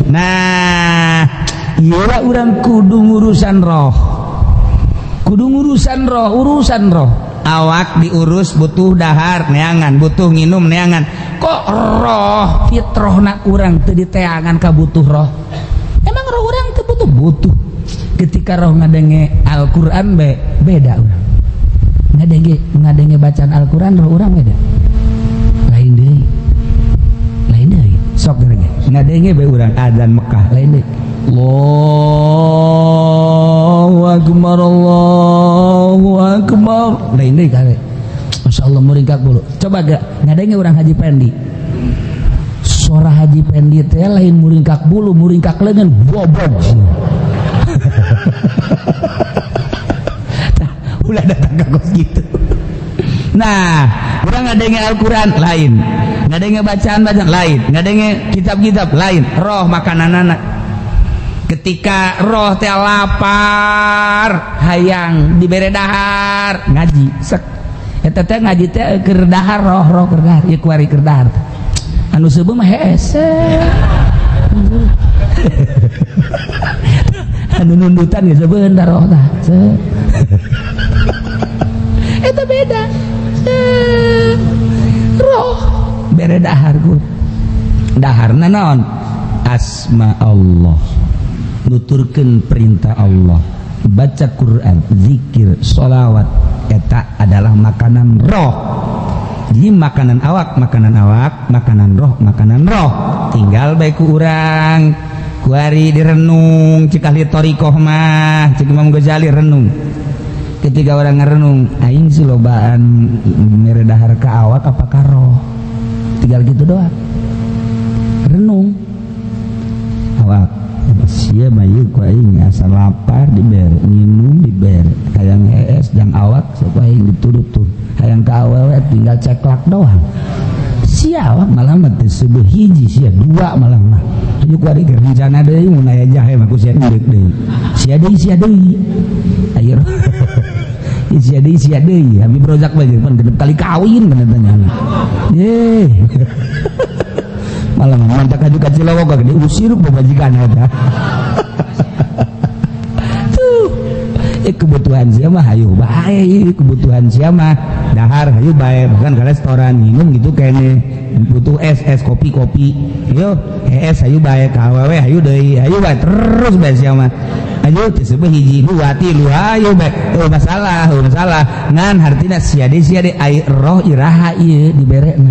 Nah, ieu urang kudu ngurusan roh, kudu ngurusan roh, urusan roh. Awak diurus, butuh dahar neangan, butuh nginum neangan. Kok roh, fitrohna urang teu diteangan ka butuh roh? Emang roh urang teu butuh? Butuh. Ketika roh ngadenge Al-Qur'an, beda urang ngadenge ngadenge bacaan Al-Qur'an, roh urang beda, lain deui, lain deui. Sok ngadenge bae urang adzan Mekah, lain deui. Allahu akbar, Allahu akbar, lain deui kale. Masya Allah, muringkak bulu. Coba gak ngadenge urang Haji Pendi, suara Haji Pendi teh lain muringkak bulu, muringkak lengan, bobog. Nah, ulah datang ke kos gitu. Nah, urang ngadenge Al-Quran lain, ngadenge bacaan-bacaan lain, ngadenge kitab-kitab lain. Roh makanan anak, ketika roh teh lapar, hayang dibere dahar, ngaji sek eta teh. Ngaji teh keur dahar roh, roh keur dahar ieu, kuari keur dahar. Anu seubeuh mah hese, anu nundutan geus seubeuh roh tah. Eta beda roh bere dahar ku daharna naon? Asma Allah, nuturkeun perintah Allah, baca Quran, zikir, sholawat, eta adalah makanan roh. Jadi makanan awak, makanan awak, makanan roh, makanan roh. Tinggal baik ku urang kuari direnung. Cik ahli thoriqoh mah, cik Imam Ghazali, renung. Ketika orang ngerenung, aing sih lobaan mere dahar ke awak apa ka roh? Tinggal gitu doang, renung awak. Sia mah ieu ku aing asa lapar dibere, minum dibere, hayang hees jang awak sok aing diturut. Hayang ka awewe tinggal ceklak doang. Sia awak malah mah teu seubeuh hiji, sia dua malah mah. Hayu kuari keur rencana deui, mun aya jahe mah ku sia indeuk deui, sia deui, sia deui, ayo sia deui, sia deui. Habib Rozak mah pan genep kali kawin bener tanya. Ye malah mantak aju ka Cilowok gak diusir pamajikan eta tuh. Kebutuhan sia mah hayu bae, kebutuhan sia mah dahar hayu bae, bahkan ke restoran minum gitu kene, butuh es es, kopi kopi, yo es hayu bae, ka awewe hayu deui, hayu bae terus bae sia mah. Ayo disebut hiji, dua, tilu, hayu bae. Oh masalah, oh masalah ngan hartina sia deui, sia deui, ai roh iraha ieu diberena?